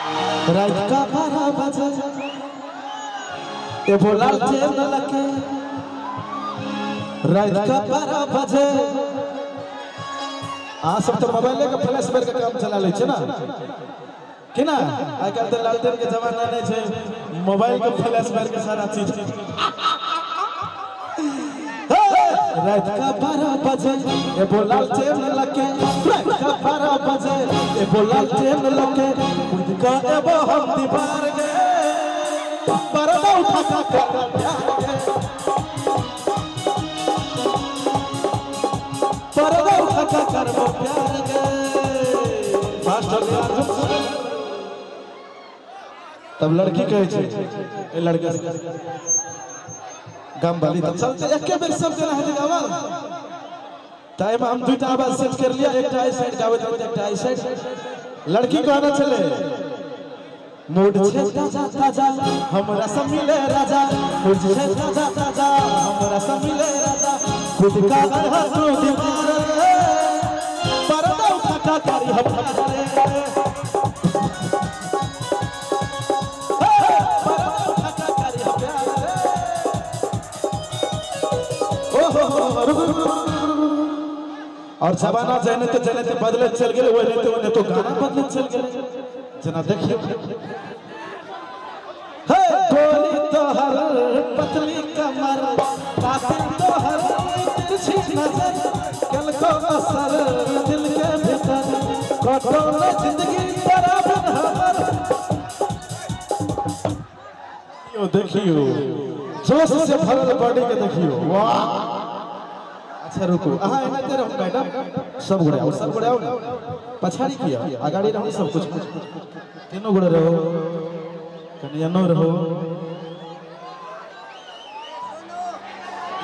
रात का 12 बजे ए बोला चैन लगे रात का 12 बजे। आ सब तो मोबाइल के फ्लैश मार के काम चला ले छे ना कि ना। आजकल कल तो लालटेन के जमाना नहीं छे, मोबाइल के फ्लैश मार के सारा चीज। रात का 12 बजे ए बोला चैन लगे रात का 12 बजे ए बोला चैन लगे खुद का एबो हम दीवार गे पर्दा उठा का प्यार गे पर्दा उठा का करबो प्यार गे। फास्ट हो गया। तब लड़की कहे छे ए लड़का गाम वाली तब चलते एके बेर सब जना हेतै गावल। ताइ में हम दुटा आवाज सेट कर लिया, एकटा एहि साइड गाबैत रहै एकटा एहि साइड। लड़की कहना चले मूड छे ताजा ताजा हमरा से मिले राजा, मूड छे ताजा ताजा हमरा से मिले राजा, खुद का गढ़ा तू दीवार रे पर्दा उठा का करी हम रे पर्दा उठा का करी हम प्यार रे। ओ हो रुक रुक। और जमाना जने तो जने तो बदले चल गेले ओने तो ओने तो गाना बदले चल गेले। जना देखियो हे गोली तोहर पतली कमर कातिल तोहर तिरछी नजर कल को असर दिल के भीतर कटो न जिंदगी तेरा बिन हमर। यो देखियो जोश से भरल बॉडी के देखियो वाह। अच्छा रुको अहाँ एनाते रहू मैडम, सब गोड़े आओ सब गोड़े आओ ना पछाड़ी किया अगाड़ी रहू सब कुछ तीनों गोड़े रहो कनियानो रहो।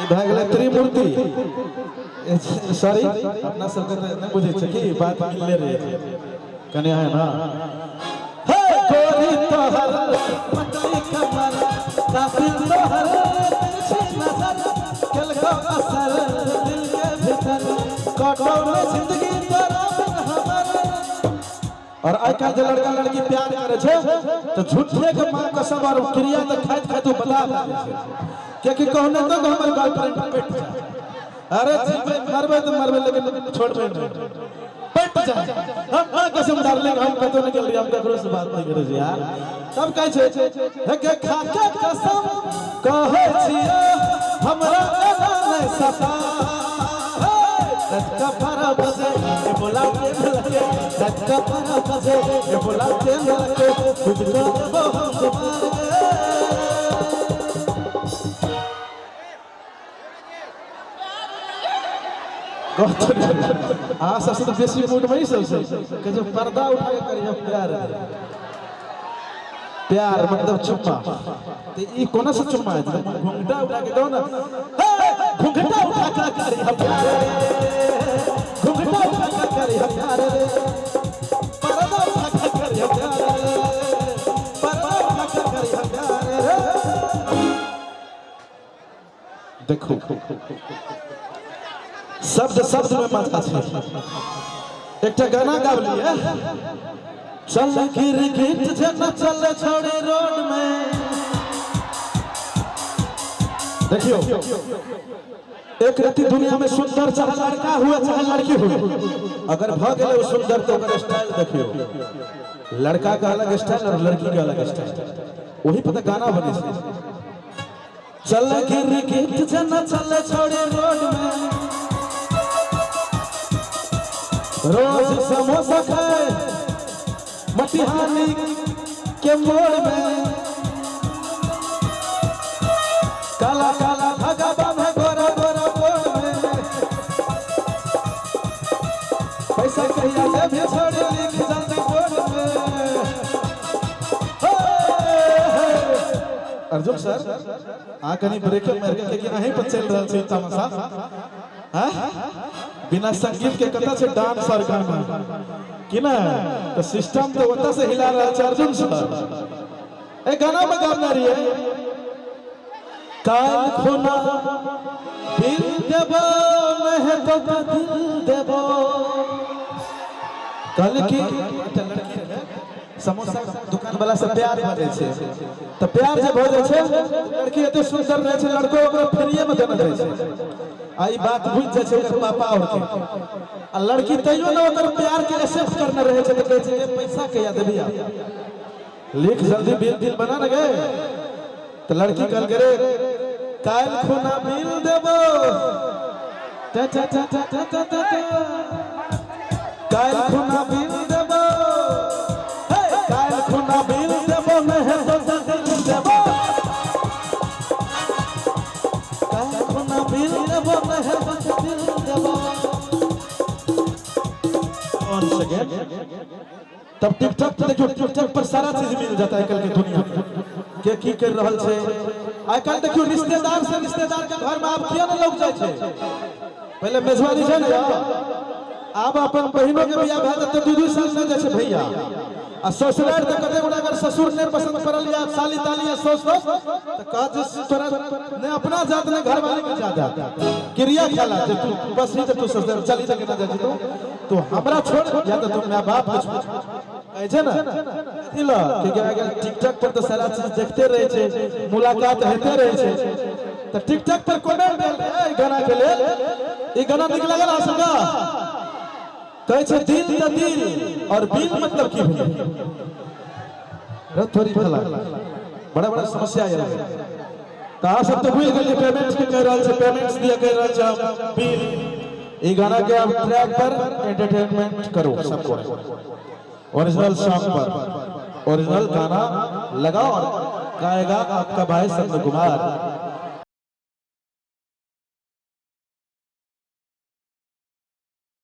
ई भए गेलै त्रिमूर्ति। सॉरी अपना सबके त नहि बुझै छै कि बात मिलले रहै छै कनिया है ना। हे गोरी तोहर पतली कमर कातिल तोहर तिरछी नजर कल को असर दिल के भीतर कटो में जिंदगी तेरा बिन हमर। और आइ काल्हि जे लड़का लड़की प्यार करे छे तो झूठे के मां कसम और क्रिया त खाइत खाइत बता दै छै कियाकि कहने तो हमर गर्लफ्रेंड पेट जाए। अरे जीवे मरबे तो मरबे लेकिन छोड़बे नहीं पेट जाए। हम मां कसम डार्लिंग हम कतो नहीं गेलियै हम ककरो से बात नहीं करे यार। तब कहै छै हे के खा के कसम कहै छियै हमरा एना नहीं सता रात का 12 बजे ए बोला के लगे रात का 12 बजे ए बोला के लगे खुद को देबो हम तुम्हारे। हाँ सबसे तो बेसी मूड में ही सबसे कि जो पर्दा उठा के करिए प्यार प्यार मतलब चुम्मा। तो ई कोना से चुम्मा है घुंघटा उठा के दो ना घुंघटा उठा के करिए प्यार घुंघटा उठा के करिए प्यार पर्दा उठा के करिए प्यार पर्दा उठा के करिए प्यार। देखो शब्द शब्द में मजा छै। एकटा गाना गाबलिए चल गिरगिट जेना चल छोड़े रोड में। देखियो एक रति दुनिया में सुंदर चाहे लड़का हुआ चाहे लड़की हुए अगर भ गेलै ओ सुंदर तो ओकर स्टाइल देखियो लड़का का अलग स्टाइल और लड़की का अलग स्टाइल वही पर गाना बने छै। चल गिरगिट जेना चल छोड़े रोड में रोज समोसा खाए मटिहानी के मोड़ में काला काला धागा बांधे गोरा गोरा बोर्ड में पैसा कहिया से भी छोड़ लिख जल्दी बोर्ड में। अर्जुन सर आ कनी ब्रेक मार के कि अहीं पर चल रहल छै तमाशा। हां बिना संगीत के कता से डांस और गाना कि ना तो सिस्टम तो ओता से हिला रहा है अर्जुन सर। ए गाना में गाना रही है काल खोना दिल देबो नहीं तो दिल देबो। कल की लड़की है समोसा दुकान वाला से प्यार भऽ जाइ छै। तऽ प्यार जे भऽ जाइ छै, लड़की एते सुंदर रहै छै, लड़को ओकरा फ्रीए में देने रहै छै। आ ई बात बुझि जाइ छै ओकर पापा और के, आ लड़की तैयो ने ओकर प्यार के एक्सेप्ट करने रहै छै। तऽ कहै छै, पैसा कहिया देबही, लिख जल्दी बिल बिल बना ने गे। तऽ लड़की कहलकै, रे काल्हि खुना बिल देबो, टा टा टा टा टा टा टा, काल्हि खुना बिल देबो, काल्हि खुना बिल देबो, नहीं तो दिल देबो, काल्हि खुना बिल देबो, नहीं तो दिल देबो। Once again, तब टिकटॉक देखियो, टिकटॉक पर सारा चीज मिल जाता है। कल के दुनिया में के की कर रहल छै आइ काल्हि देखियो, रिश्तेदार से रिश्तेदार के घर में आब किया ने लोग जाइ छै। पहले मेजबानी छै ने, आब अपन बहिनो के बियाह भए जेतै 2-2 साल नहि जाइ छै भैया। आ ससुराल तऽ कते गोटा अगर ससुर नहि पसंद पड़ल या साली ताली या सौस तौस, तऽ कहत जे तोरा नहि अपना जात नहि घरवाली के जात, क्रिया खेला जे तू बस ही, तू ससुर चली जा के ना जाइ तू, तो हमरा छोड़ या तो तुम my बाप के छोड़, कहै छै ने। अथी ल कि आइ काल्हि टिकटॉक पर तऽ सारा चीज देखते रहै छै, मुलाकात होते रहै छै। तऽ टिकटॉक पर कमेंट आयल एहि गाना के लेल, ई गाना नीक लागल अहाँ सबके? कहै छै दिल तऽ दिल और बिल मतलब की भेलै थोड़ी फला, बड़ा बड़ा समस्या आयल। तऽ अहाँ सब तऽ बुझि गेलियै पेमेंट के कहि रहल छै, पेमेंट दिया कहि रहल छै बिल। ई गाना के अब ट्रैक पर एंटरटेनमेंट करो सबको, ओरिजिनल सॉन्ग पर ओरिजिनल गाना लगाओ और गाएगा आपका भाई संत कुमार।